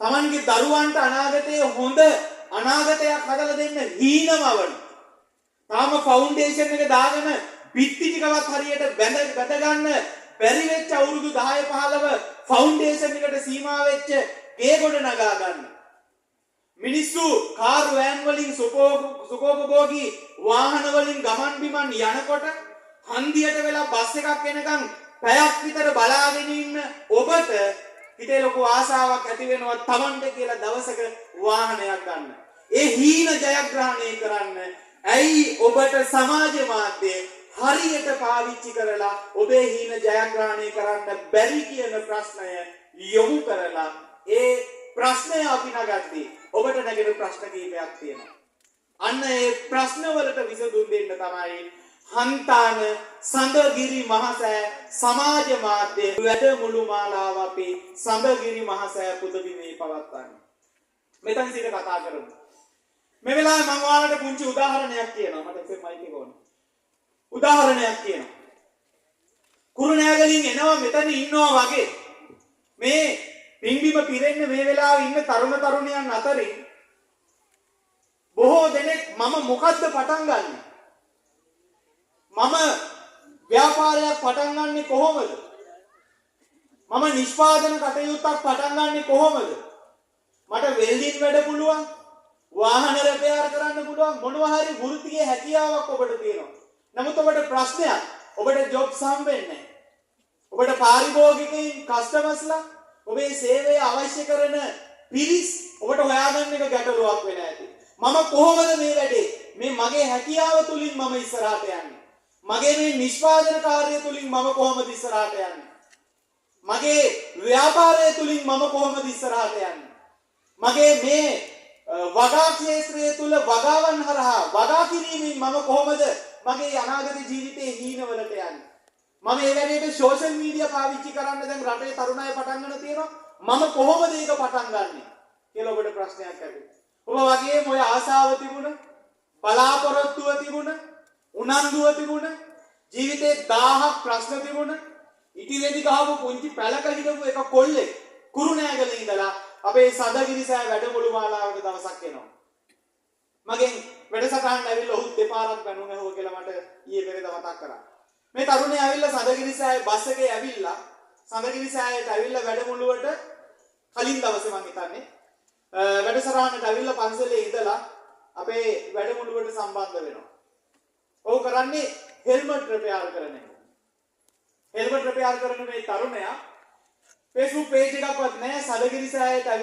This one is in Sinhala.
තමන්ගේ දරුවන්ට අනාගතයේ හොඳ අනාගතයක් හදලා දෙන්න හීනමවන, තාම ෆවුන්ඩේෂන් එක දාගෙන බිත්ති ටිකවත් හරියට බැඳ බැඳ ගන්න බැරි වෙච්ච, අවුරුදු 10 15 ෆවුන්ඩේෂන් එකට සීමා වෙච්ච ගේ ගොඩ නගා ගන්න. මිනිස්සු කාර්, වෑන් වලින්, සුඛෝපභෝගී වාහන වලින් ගමන් බිමන් යනකොට හන්දියට වෙලා බස් එකක් එනකන් පැයක් විතර බලාගෙන ඉන්න ඔබට හිතේ ලොකු ආසාවක් ඇති වෙනවා තමන්ට කියලා දවසක වාහනයක් ගන්න. ඒ හීන ජයග්‍රහණය කරන්න ඇයි ඔබට සමාජ මාධ්‍ය හරියට පාවිච්චි කරලා ඔබේ හීන ජයග්‍රහණය කරන්න බැරි කියන ප්‍රශ්නය යොමු කරලා, ඒ ප්‍රශ්නය අපි නගද්දී ඔබට නැගෙන ප්‍රශ්න කීපයක් තියෙනවා. අන්න ඒ ප්‍රශ්නවලට විසඳුම් දෙන්න තමයි හන්තාන සඳගිරි මහසෑ සමාජ මාධ්‍ය වැඩමුළු මාලාව අපි සඳගිරි මහසෑ පුදබිමේ පවත්වන්නේ. මෙතන සිට කතා කරමු. මේ වෙලාවේ මම ඔයාලට පුංචි උදාහරණයක් කියනවා. මට FM mic එක ඕන. උදාහරණයක් කියනවා. කුරුණෑගලින් එනවා, මෙතන ඉන්නවා වගේ මේ පින්බිම පිරෙන්න මේ වෙලාවේ ඉන්න තරුණ තරුණියන් අතරින් බොහෝ දෙනෙක් මම මොකද්ද පටන් ගන්නෙ? මම ව්‍යාපාරයක් පටන් ගන්නෙ කොහොමද? මම නිෂ්පාදන කටයුත්තක් පටන් ගන්නෙ කොහොමද? මට වෙල්ඩින් වැඩ පුළුවන්, වාහන රිපෙයාර් කරන්න පුළුවන්, මොනවා හරි වෘත්තීය හැකියාවක් ඔබට තියෙනවා. නමුත් ඔබට ප්‍රශ්නයක්, ඔබට ජොබ්ස් හම්බෙන්නේ නැහැ. ඔබට පාරිභෝගිකයින්, කස්ටමර්ස්ලා, ඔබේ සේවය අවශ්‍ය කරන පිරිස් ඔබට හොයාගන්න එක ගැටලුවක් වෙන ඇති. මම කොහොමද මේ වැඩේ, මේ මගේ හැකියාව තුලින් මම ඉස්සරහට යන්නේ? මගේ මේ නිෂ්පාදන කාර්යය තුලින් මම කොහොමද ඉස්සරහට යන්නේ? මගේ ව්‍යාපාරය තුලින් මම කොහොමද ඉස්සරහට යන්නේ? මගේ මේ වගා ක්ෂේත්‍රය තුල වගාවන් හරහා වගා කිරීමෙන් මම කොහොමද මගේ අනාගත ජීවිතයේ හීනවලට යන්නේ? මම ඒ වැඩේට සෝෂල් මීඩියා පාවිච්චි කරන්න දැන් රටේ තරුණ අය පටන් ගන්න තියෙනවා. මම කොහොමද ඒක පටන් ගන්නෙ කියලා ඔබට ප්‍රශ්නයක් ඇති. ඔබ වගේම ඔය ආසාව තිබුණ, බලාපොරොත්තුව තිබුණ, උනන්දුව තිබුණ, ජීවිතේ 1000ක් ප්‍රශ්න තිබුණ, ඉටිරෙදි ගහපු පුංචි පැලක හිටපු එක කොල්ලෙක් කුරුණෑගල ඉඳලා අපේ සඳගිරි සෑ වැඩමුළු මාලාවට දවසක් එනවා. මගෙන් වැඩසටහනට ඇවිල්ලා ඔහු දෙපාරක් බැනුම් ඇහුවා කියලා මට ඊයේ පෙරේදා මතක් කරා. මේ තරුණයා ඇවිල්ලා සඳගිරි සෑයේ බස් එකේ ඇවිල්ලා සඳගිරි සෑයට ඇවිල්ලා වැඩමුළුවට කලින් දවසේ මං හිතන්නේ වැඩසටහනට ඇවිල්ලා පන්සලේ ඉඳලා අපේ වැඩමුළුවට සම්බන්ධ වෙනවා. ඔහු කරන්නේ හෙල්මට් රිපෙයාර් කරන එක. හෙල්මට් රිපෙයාර් කරන මේ තරුණයා Facebook page එකක්වත් නැහැ. සඳගිරි සෑයට